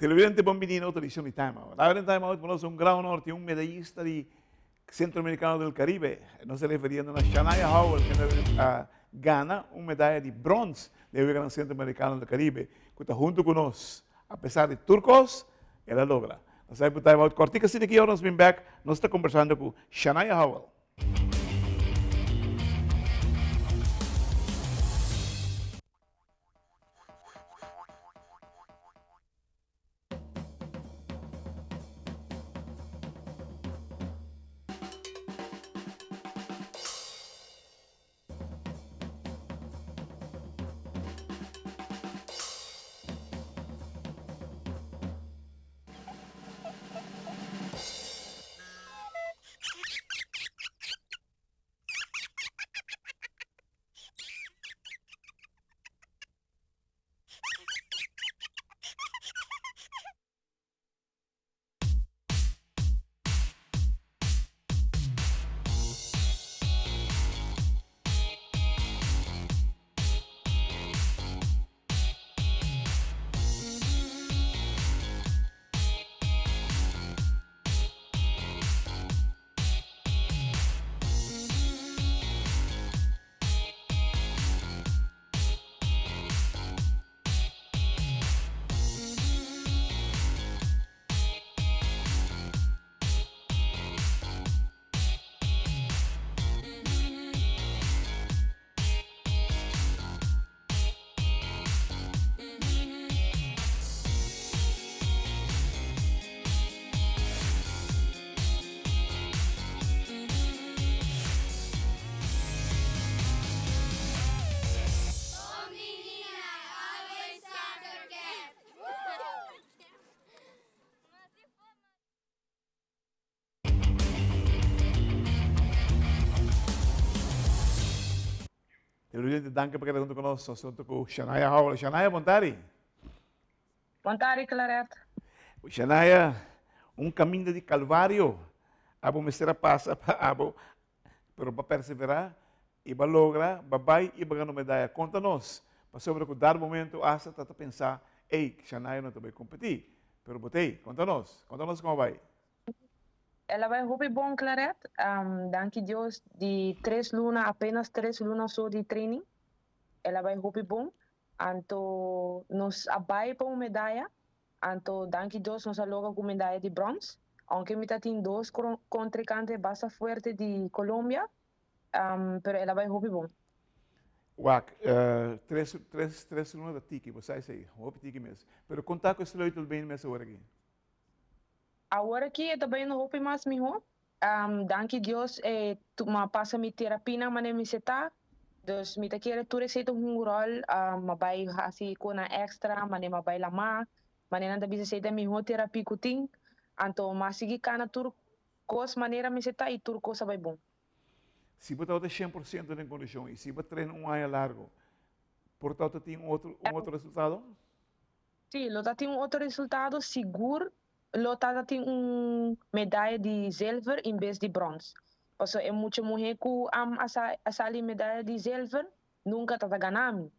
Televidente bon bini na otro edicion di Time Out. Awe den Time Out pa nos un gran honor tin un medallista di Centro Americano del Caribe. Nos ta referiendo na Shanaya Howell kende a gana un medaya di brons den Weganan Centro Americano del Caribe ku ta hunto ku nos. A pesar di tur kos, el a logra. Nos ta bai pa Time Out kòrtik asina ki ora nos bin bèk nos ta kombersando ku Shanaya Howell. Televidente, danki pa keda huntu ku nos. Nos huntu ku Shanaya Howell. Shanaya, bon tardi. Bon tardi, Claret. Shanaya, un kaminda di Kalvario abo mester a pasa pa abo, pero bo a perseverá i bo a logra, bo a bai i bo a gana un medaya. Konta nos, pasobra ku dado momento asta ta ta pensa, ey, Shanaya no ta bai kompetí, pero bo ta ey. Konta nos, konta nos kon a bai. El a bai hopi bon Claret, danki Dios di tres luna apenas tres luna so di training el a bai hopi bon anto nos a bai pa un medaya anto danki Dios nos a logra ku medaya di brons aunke mi ta tin dos kontrinkante basta fuerte di Colombia pero el a bai hopi bon. Wak, tres tres tres luna ta tiki bo sa esei hopi tiki mes pero kon ta ku e sleutelbeen mes awor aki? Awor aki e ta bayendo hopi mas miho. Danki Dios e tuma pasa mi terapinan manera mi seta. Dus mi ta kere tur esei ta hunga rol. Mi a bai hasi konan extra, manera mi a bai lamá. Manera nan ta bisa esei ta e miho terapi ku tin. Anto mi a sigui kana tur kos manera mi seta i tur kos a bai bon. Si bo tabata 100% den kondishon i si bo trena un aña largo, por tabata tin un otro un otro resultado? Sí, lo ta tin un otro resultado, sigur lo ta tin un medaya di zilver en bes di brons. Pasobra e mucha muhé ku a sali medaya di zilver nunka ta ta gana mi.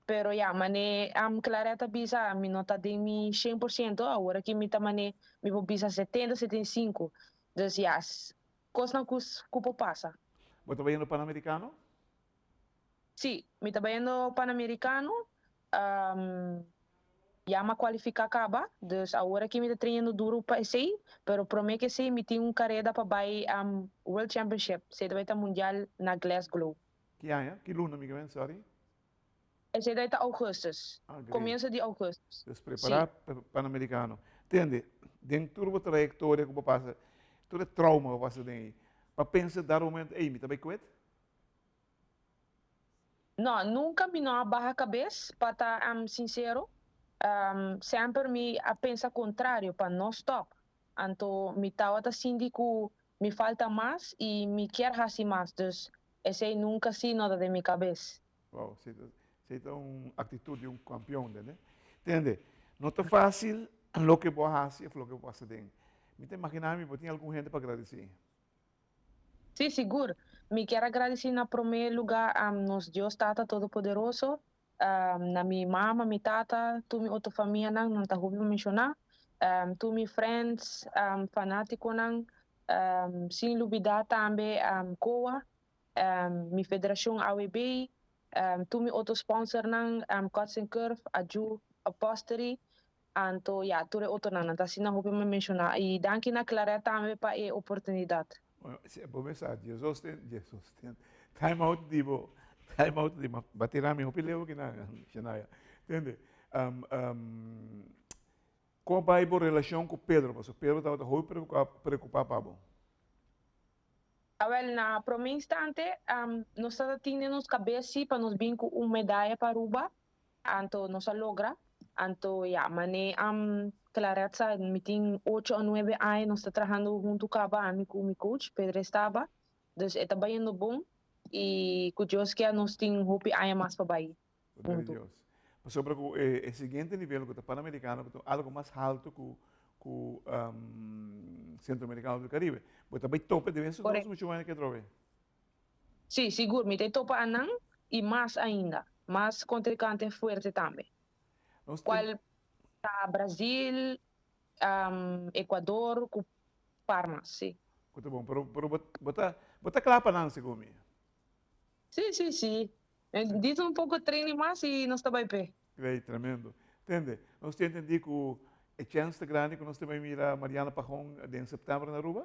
Pero ya, mané Claret a bisa, mi no ta den mi shen por siento, awor aki mi ta mané mi por bisa setenta, 75. Dus ya, kosnan ku ku por pasa. Bo ta bayendo Panamericano? Sí, mi ta bayendo Panamericano. Ya m'a cualifica caba, dus awor aki mi ta trainando duro pa esey, pero prome cu esey mi tin un careda pa bay World Championship, esey ta bay ta mundial na Glasgow. Ki aña? Ki luna mi ke men, sorry? Esey ta bay ta augustus, comienzo di augustus. Dus prepara pa Panamericano. Tende, den tur bo trayectoria cu bo pasa, tur e trauma cu bo pasa den ey, pa pensa dar un momento, ey mi ta bay quit? No, nunca mi no a baha cabes, pa ta sincero. Semper mi a pensa contrario, pa no stop. Anto mi tawata sinti cu mi falta mas y mi kier haci mas, dus esey nunca si no ta den mi cabes. Wow, esey ta un actitud di un campeon, tende? Tende, no ta facil loke bo a haci of loke bo pasa den. Mi ta imagina mi bo tin algun hende pa agradeci. Sí, sigur. Mi kier a gradisí na promé lugá nos Dios Tata Todopoderoso. Na mi mama, mi tata, tur mi otro famianan, nan ta hopi pa menshoná. Tur mi friends, fanátikonan, sin lubidá tambe COA, mi federashon AWB, tur mi otro sponsornan, Cuts and Curve, Aju Upholstery, anto ya, tur e otronan. Nan ta asina hopi pa menshoná. I danki na Claret tambe pa e oportunidat. Bueno, si bo mesa diesosten, diesosten. Time out di bo, time out di bo. Ba tira mi hopi leu kina, Shania. Tende, um, um, kon bai bo relacion ku Pedro? Paso Pedro tabata hopi preocupa, preocupa pa bo. Awel, na prome instante, um, nos tabata tin den nos kabes si pa nos bin ku un medaya pa Aruba. Anto nos a logra. Anto ya, mane am Claret sa mi tin ocho o nuebe aña nos ta trahando hunto caba ami cu mi coach Pedro Estaba. Dus e ta bayendo bon y cu Dios kier nos tin hopi aña mas pa bay Poder di hunto. Dios. Pasobra cu e siguiente nivel cu ta Panamericano cu ta algo mas halto cu cu Centroamericano del Caribe. Bo ta bay tope den esos dos Correcto. mucho mas ke atrobe. Sí, sigur, mi ta e topa anan i mas ainda, mas kontrinkante fuerte tambe. Nos tin. Kual ta Brazil, Ecuador ku Parma, sí. Ku ta bon, pero pero bo bo ta bo ta kla pa nan segun mi. Sí, sí, sí. Disa un poko training mas i nos ta bai p'e. Great, tremendo. Tende, nos tin entendí ku e chèns ta grandi ku nos ta bai mira Mariana Pajon den sèptèmber na Aruba?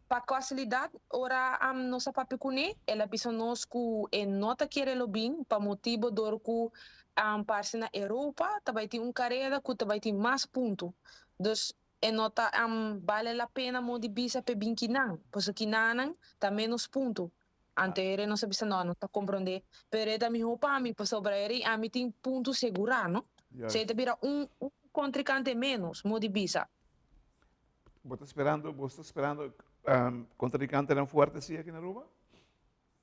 Pa casualidad, ora nos a papia cune, el a bisa nos cu e no ta kere lo bin pa motibo dor cu parce na Europa ta bay tin un careda cu ta bay tin mas punto. Dus e no ta bale la pena mo di bisa p'e bin kinan, pasobra kinanan ta menos punto. Anto ere nos a bisa no, nos ta comprende, pero e ta miho pa mi pasobra ere ami tin punto segura, no? So e ta bira un contrincante menos, mo di bisa. Bo ta sperando, bo sta sperando kontrikantenan fuerte si aki na Aruba?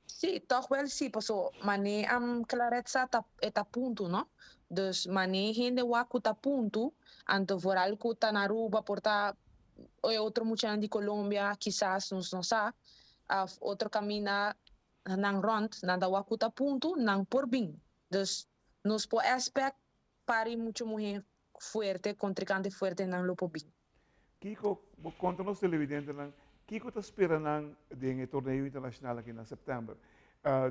Sí, tòg wèl sí, paso manera am Claret sa ta e ta punto no. Dus manera hende wak ku ta punto, anto vooral ku ta na Aruba por ta e otro muchanan di Colombia kisas nos no sa, òf otro kaminda nan rònt nan ta wak ku ta punto nan por bin. Dus nos por èspèkt pari mucho muhé fuerte, kontrikante fuerte nan lo por bin. Kiko, bo konta nos televidentenan, kiko ta spera nan den e torneo internashonal aki na sèptèmber?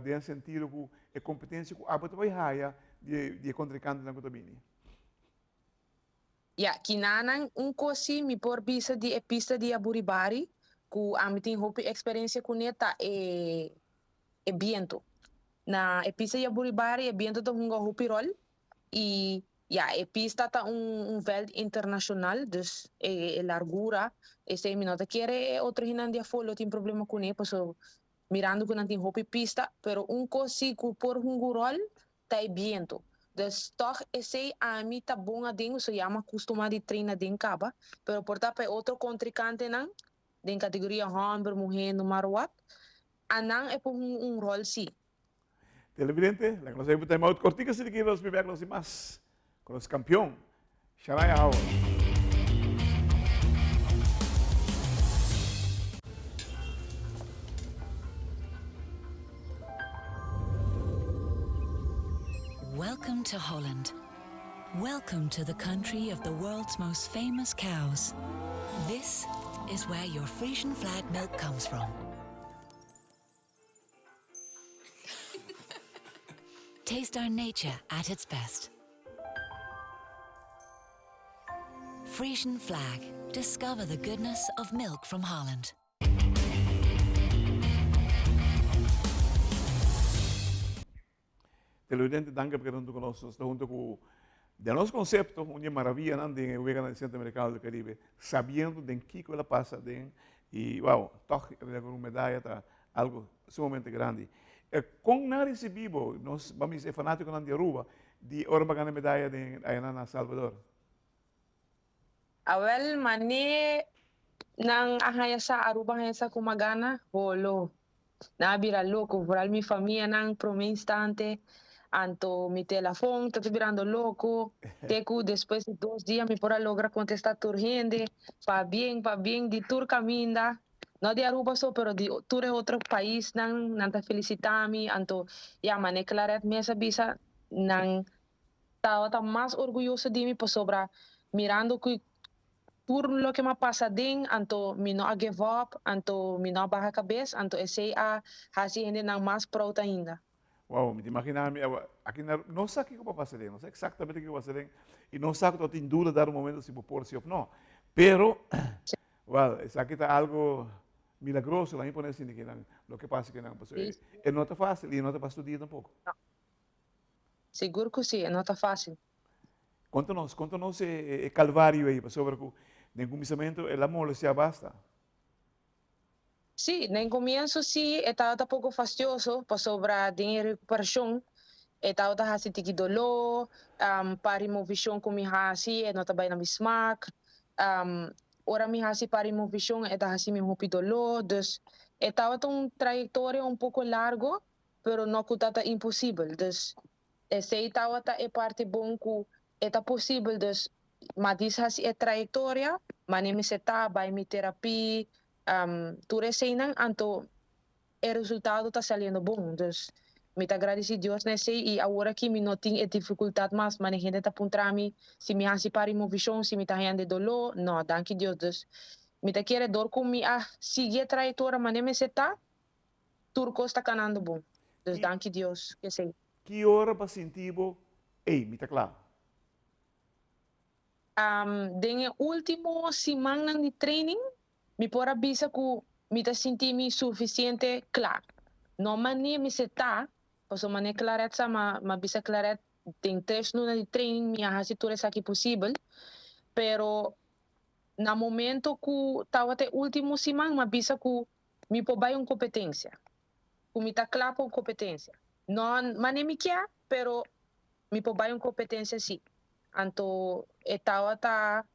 Den e sentido ku e kompetensia ku abo ta bai haya di e kontrikantenan ku ta bini. Ya, kinanan un kos si mi por bisa di e pista di Aburibari, ku ami tin hopi eksperensia kuné ta e e biento. Na e pista di Aburibari e biento ta hunga hopi ròl i ya e pista ta un un vèlt internashonal dus e e largura esei mi no ta kere e otro hendenan di afó lo tin problema kuné paso mirando ku nan tin hopi pista pero un kos si ku por hunga un ròl ta e biento dus tòg esei ami ta bon aden so ya mi a kustumá di train aden kaba pero por ta pa e otro kontrikantenan den kategoria hòmber muhé no matter what anan e por hunga un ròl si. Televidente, laga nos even time out kortiko si di nos bibek nos di mas ku nos kampion, Sharaya Howard. Welcome to Holland. Welcome to the country of the world's most famous cows. This is where your Frisian flag milk comes from. Taste our nature at its best. Frisian flag. Discover the goodness of milk from Holland. Televidente, danki pa keda huntu ku nos. Nos ta huntu ku, den nos konsepto, un di e maravianan den e Weganan di Centroamericano del Caribe, sabiendo den kiko el a pasa den i wow, tòg el a logra un medaya ta algo sumamente grandi. Kon nan a risibí bo, nos ban bisa e fanátikonan di Aruba, di ora bo a gana e medaya den ayanan na Salvador? Awel, mané nan a haña sa, Aruba a haña sa ku mi a gana, holo. Nan a bira loko, vooral mi famianan prome instante, anto mi telefon ta birando loko, te ku despues di dos dia mi por a logra kontestá tur hende, pabien, pabien di tur kaminda. No di Aruba so, pero di tur e otro paisnan, nan ta felicita mi. Anto, ya, mane Claret mes a bisa, nan tabata mas orguyoso di mi pasobra mirando cu tur loke m'a pasa den, anto mi no a give up, anto mi no a baha cabes, anto esey a haci hendenan mas proud ainda. Wow, mi ta imagina mi awa, aki na, no sa kiko pa pasa den, no sa exactamente kiko pasa den, y no sa ku ta tin duda dar un momento si bo por si of no. Pero, well, esaki ta algo milagroso, laat mi pone asina ki nan, loke pasa ki nan, pasobra e no ta facil y e no ta pa studia tampoco. No. Sigur ku si, e no ta facil. Konta nos, konta nos e calvario ei, pasobra ku den kuminsamentu el a molestia basta. Sí, den comienso sí e tabata poco fastioso pasobra den e recuperacion e tabata haci tiki dolor, pa removicion cu mi haci e no ta bay na mi smaak, ora mi haci pa removicion e ta haci mi hopi dolor, dus e tabata un trayectoria un poco largo pero no cu tata imposibel, dus esey tabata e parti bon cu e ta posibel, dus m'a dis haci e trayectoria, mane mester ta bay mi terapia, tur eseinan, anto e resultado ta saliendo bon. Dus mi ta gradeci Dios na esei y awor aki mi no tin e dificultad mas. Mane hende ta puntra mi si mi haci pa removicion, si mi ta hañando e dolor. No, danki Dios. Dus mi ta kere dor cu mi a sigui e trayectoria mane mester ta, tur cos ta canando bon. Dus danki Dios esei. Ki ora bo a sinti bo, ey, mi ta cla? Den e último simannan di training, mi por a bisa ku mi ta sinti mi sufisiente kla. No manera mester ta, pasobra manera Claret sa, m'a bisa Claret den tres luna di training mi a hasi tur esaki posibel, pero na momento ku tabata e último siman m'a bisa ku mi por bai un kompetensia, ku mi ta kla pa un kompetensia. No manera mi kier, pero mi por bai un kompetensia si. Anto e tabata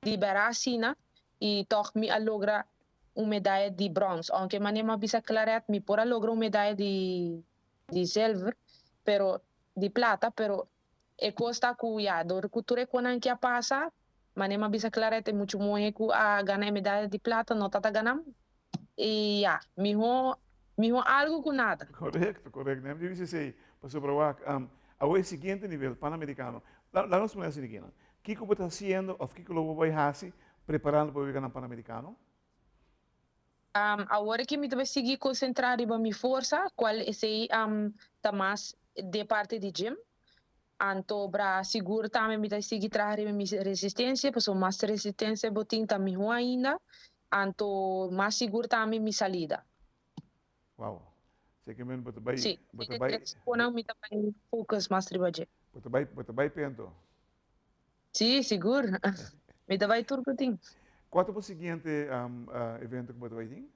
liberá asina i tòg mi a logra un medaya di bròns. Ounke manera mi a bisa Claret, mi por a logra un medaya di di zilver, pero di plata, pero e kos ta ku ya, dor ku tur e konan ke a pasa, manera mi a bisa Claret e muchu muhé ku a gana e medaya di plata no ta ta gana. I ya, mihó mihó algu ku nada. Korekto, korekto. Mi a bisa esei pasobra wak awor e siguiente nivel, Panamericano. Laga nos pone asina kinan. Kiko bo ta hasiendo òf kiko lo bo bai hasi preparando pa bo yega na Panamericano? Awor aki mi ta bai sigui konsentrá riba mi forsa, kual esei ta mas den parti di gym. Anto bra sigur tambe mi ta sigui traha riba mi resistencia, pasobra mas resistencia bo tin ta miho ainda, anto mas sigur tambe mi salida. Wow. Sey ke men bo ta bay, Sí, bo ta bay. E tres mi ta bay focus mas riba dje. Bo ta bay, bo ta bay pento. Sí, sigur. Mi ta bay tur ku tin. Kua ta bo siguiente evento ku bo ta bay tin?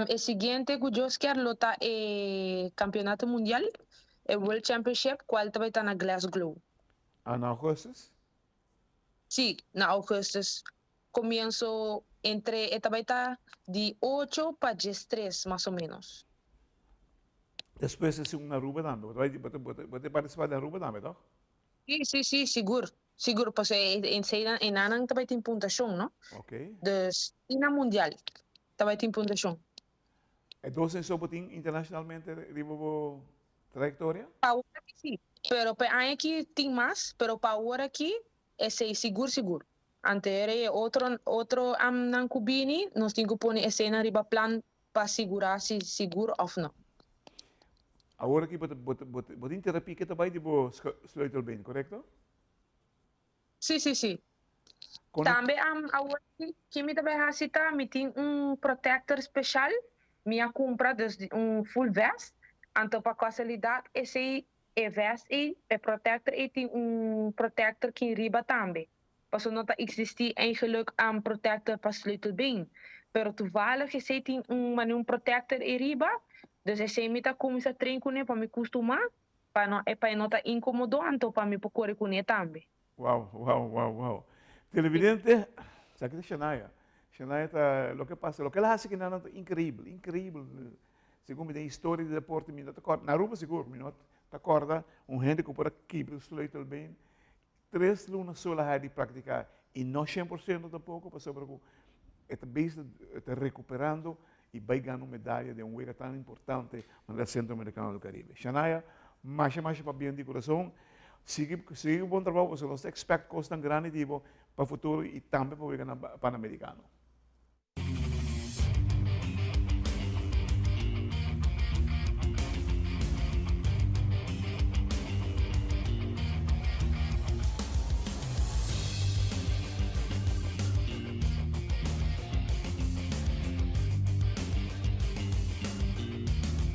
E siguiente ku Dios kier lo ta e Campeonato Mundial, e World Championship, kual ta bai ta na Glasgow. Ah, na augustus? Sí, na augustus. Comienso entre e ta bai ta di ocho pa diestres mas o menos. Despues e segun Aruba tambe, bo ta bai, bo ta, bo ta participa di Aruba tambe, toch? Sí, sí, sí, sigur. Sigur, pasobra e e enanan ta bai tin puntashon, no? Ok. Dus, i na mundial ta bai tin puntashon. E dos en so bo tin internacionalmente riba bo trayectoria? Pa awor aki sí, pero pa e aña aki tin mas, pero pa awor aki esei sigur sigur. Anteer e otro otro amnan ku bini, nos tin ku pone eseinan riba plan pa sigurá si sigur òf no. Awor aki bo ta bo ta bo tin terapia ke ta bai di bo sleutelbeen, korekto? Sí, sí, sí. Tambe awor aki ke mi ta bai hasi ta mi tin un protector special mi a cumpra dus un full vest anto pa casualidad esey e vest ey e protector ey tin un protector ki riba tambe pasobra no ta existi eigenlijk protector pa sleutelbeen pero toevallig esey tin un mane un protector ey riba dus esey mi ta cuminsa train cune pa mi custuma Pa no e pa e no ta incomodo anto pa mi por core cune tambe. Wow, wow, wow, wow. Televidente, esaki ta Shania. Shania ta loke pasa, loke el a haci kinan ta increibel, increibel. Segun mi den historia di deporte mi no ta corda, na Aruba sigur mi no ta corda un hende cu por a kibra un sleutelbeen. Tres luna so el a haya di practica y no 100% tampoco pasobra cu. E ta bezig ta recuperando y bay gana un medaya den un wega tan importante manera Centroamericano del Caribe. Shanaya, masha masha pabien di curason. Sigui sigui bon trabou, pasobra nos ta expect cosnan grandi di bo pa futuro y tambe pa wega na Panamericano.